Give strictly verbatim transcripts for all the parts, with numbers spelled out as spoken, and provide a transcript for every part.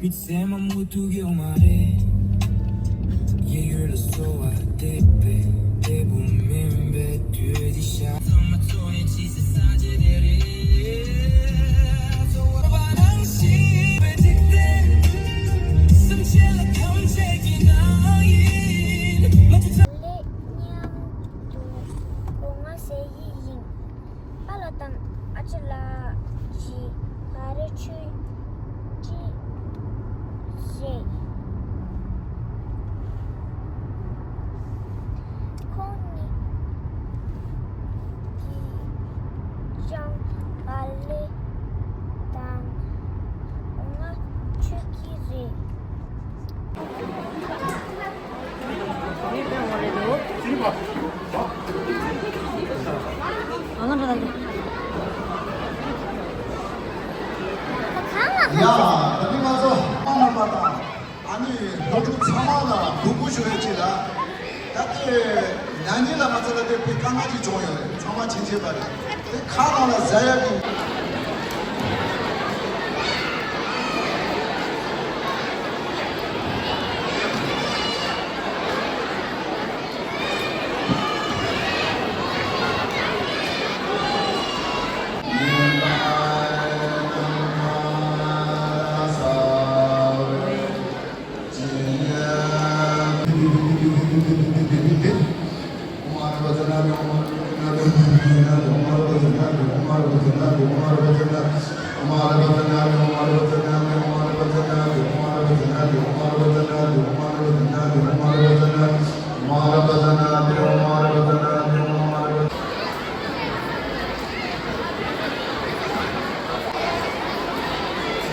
མི་ཚེ་མ་མུ་མཐུད་ཡོང་མ་རེད། Yeah, you're the soul I did, babe. དེ་བུ་མིན་པའི་དུས་འདི་ཤ། ཚང་མ་ཚོ་ཡི་ཅི་སེ་ས་ཆ་དེ་རེད། ཚོར་བ་རང་བཞིན་པའི་འཇིག་རྟེན། སེམས་ཅན་ལ་ཐམས་ཅད་ཀྱི་ནང་ཡིན། མ་ཅི་ཚ། ལེགས་མཉམ་དུ་སྒོ་ང་ཟེར་ཡི་ཡིན། ཨ་ལ་དང་ཨ་ཅེ་ལགས་ཀྱིས་ག་རེ་ཆོས་ཁྲིད་རེད། ཁོང་གཉིས་ཀྱིས་ཀྱང་བག་ལེབ་དང་ང་མཆོད་ཀྱི་རེད། ཡ། ད་ནི་ང་ཚོ་ཨ་མ་པ་དང་ཨ་ནི་སློབ་ཕྲུག་ཚང་མ་ལ་སྡུག་པོ་ཞུ་ཡ་ཅིག་ལ། ད་ལྟའི་ན་ནིང་ལ་ང་ཚོ་ལ་དེ་དཔེ་དཀའ་ངལ་ཅིག་བྱུང་ཡོད་རེད། ཚང་མ་ཕྱིན་ཕྱིན་པ་རེད། དེ་ཁ་ནང་ལ་ཟ་ཡ་གི།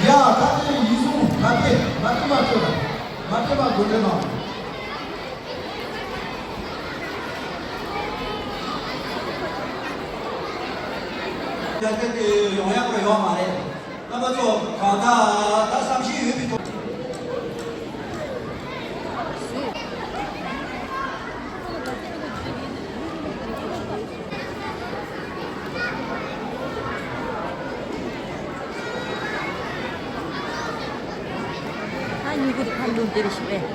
ཡ། ད་དེ་ཡིན་སོང་། མ་སྐད་མ་སྐད་མ་ཚོད་ལ་མ་སྐད་མ་དགོས་འདྲེ་མ། ཡ་དེ་དེ་ཡོང་ཡག་པོ་ཡོད་མ་རེད། རྣམ་པ་ཚོ་གང་ལྟར་ད་བསམ་ཤེས་ཡོད་པའི་ཐོག་ད་སྨྱུ་གུ་དེ་ཕར་བླུགས་འདི་རེད་ཞིག་རེད།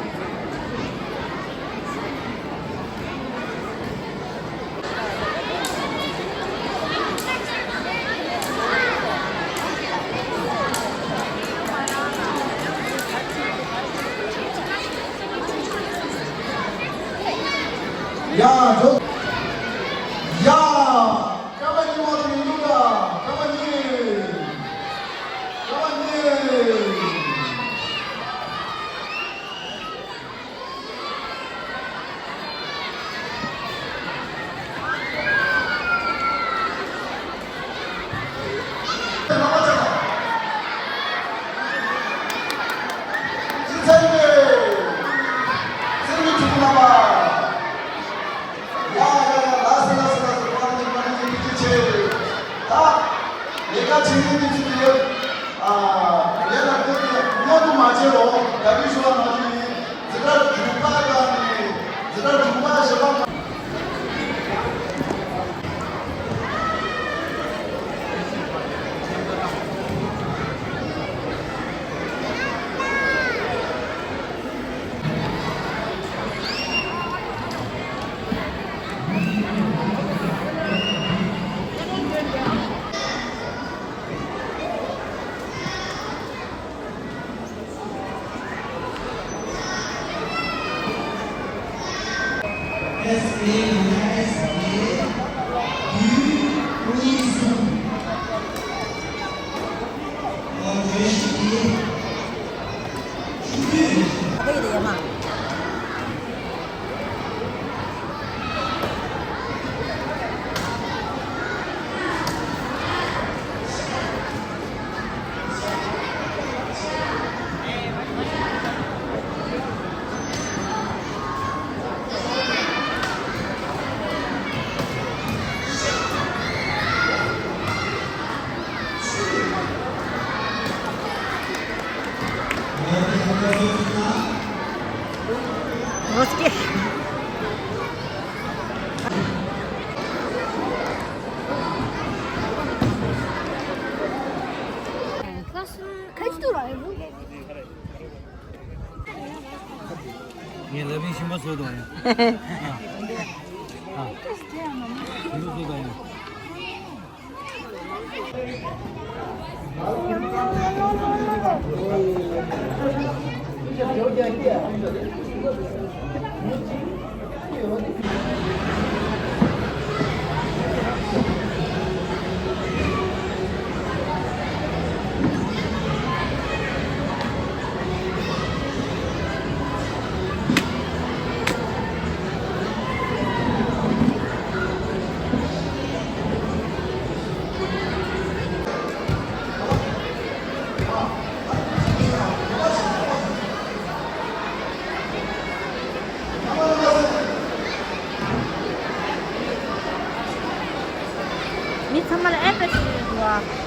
ཡ། འགྲོ། ཡ། སྐར་མ་གཉིས་མ་གཏོགས་མི་འདུག་ད། སྐར་མ་གཉིས། སྐར་མ་གཉིས། ཡ་ཡ་ཡ། ལགས་སོ་ལགས་སོ་ལགས་སོ། བཀའ་དྲིན་བཀའ་དྲིན་ཆེ། ད་ལས་ཀ་བྱེད་མཁན་དེ་ཚོ་དེ་ཨ་ལས་ལ་བསྟོད་དེ་མཉམ་དུ་མ་བྱེད་རོགས། ཡ་གི་ཞུ་བ་མ་བྱེད་ཡིན། འཛི་གྲྭ་དྲུག་པ་དང་ནི་འཛི་གྲྭ་དྲུག་པ་བཞི་པ། Classroom ཁ་ཅིག་ཏུ་ར་ཡོད། ངས་ལབ་ཡིན་ཞིམ་པོ་བཟོས་དང་ཡིན། ཨ། ཨ། ཞིམ་པོ་བཟོས་དང་ཡིན། མི་ཚང་མ་ལ་ཨེ་པེ་ཞིག་ཡོད་འདུག་ཨ།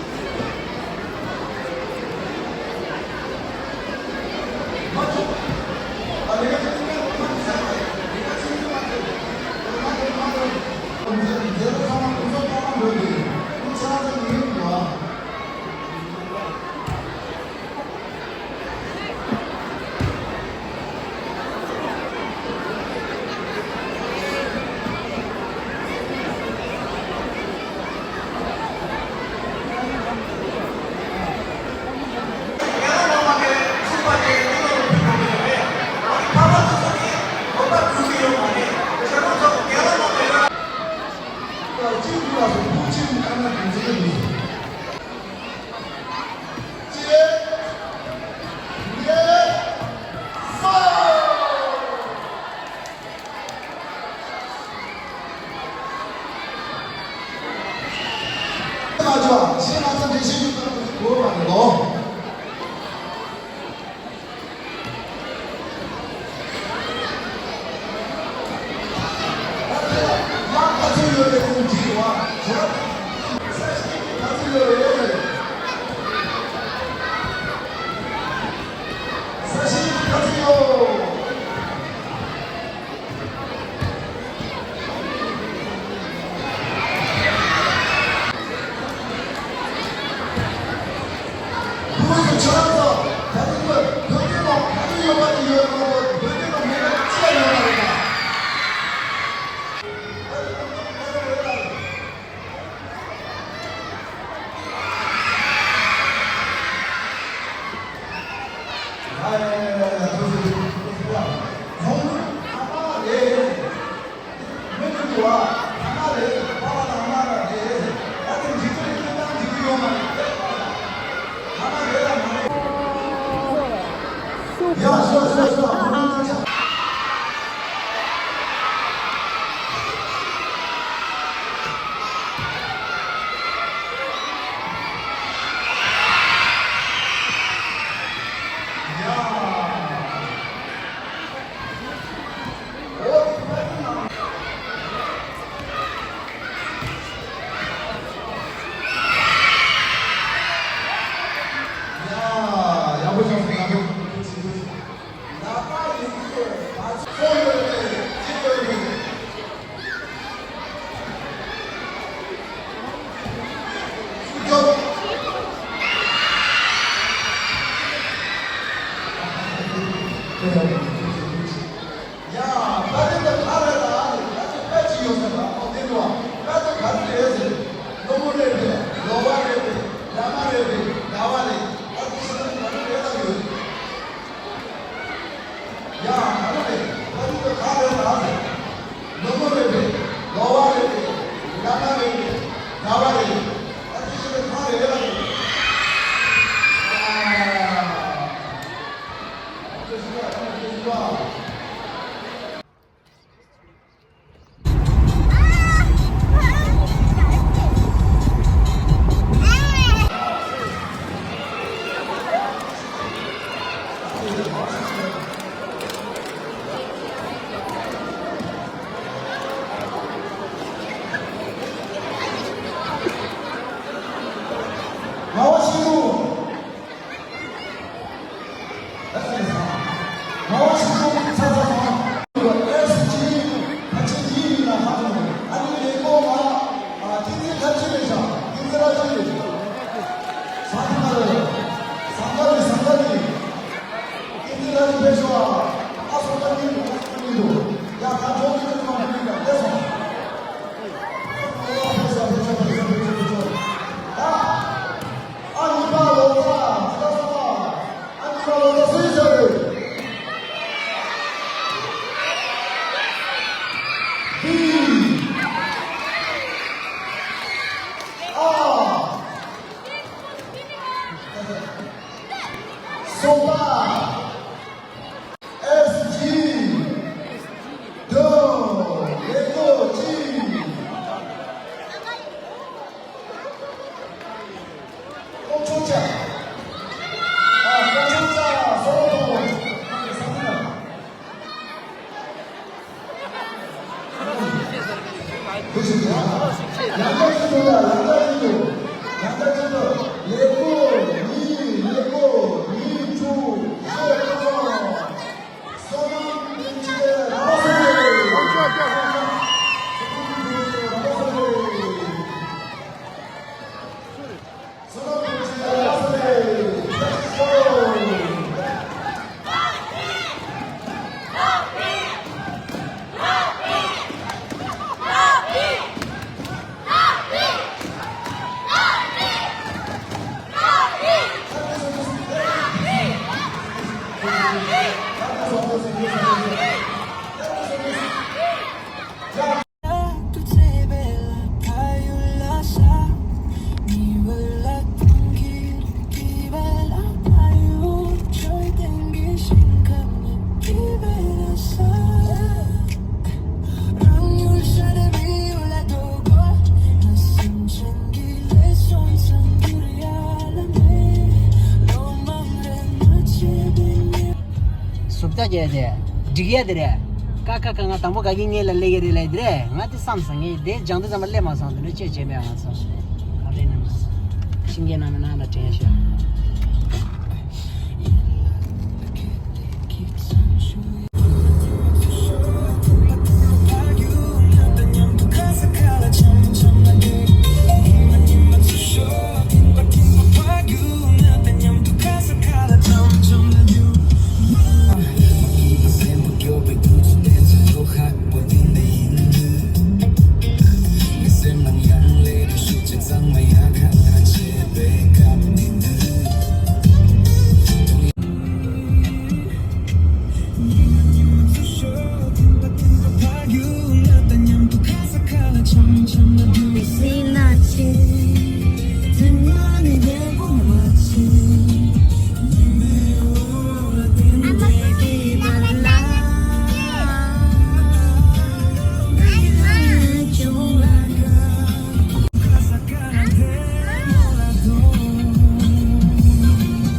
སོ་པ། ཨེས་ཇི། དོ། ལེ་ཀོ་ཅི། ཀོང་ཆོ་ཅ། ཨ། ཀོང་ཆོ་ཅ། སོ་པ། སུབ་ཏ་རྒྱལ་དེ། འགྲིག་ཡ་དེ་རེད། ཀ་ཁ་ཁ། ང་དང་པོ་ག་གི་ངེད་ལ་སླེབས་ཀྱི་རེད་ལབ་དེ་རེད། ང་དེ་བསམ་སོང་། ངས་དེ་སྦྱང་དུས་ཙམ་པ་སླེབས་མ་སོང་། དེ་འདྲ་ཅེས་བྱས་པའི་ང་ཚོ་ག་རེ་ན་མ་སོང་། ཤིང་རྒྱལ་ནང་མི་ནང་ལ་དྲན་ཤག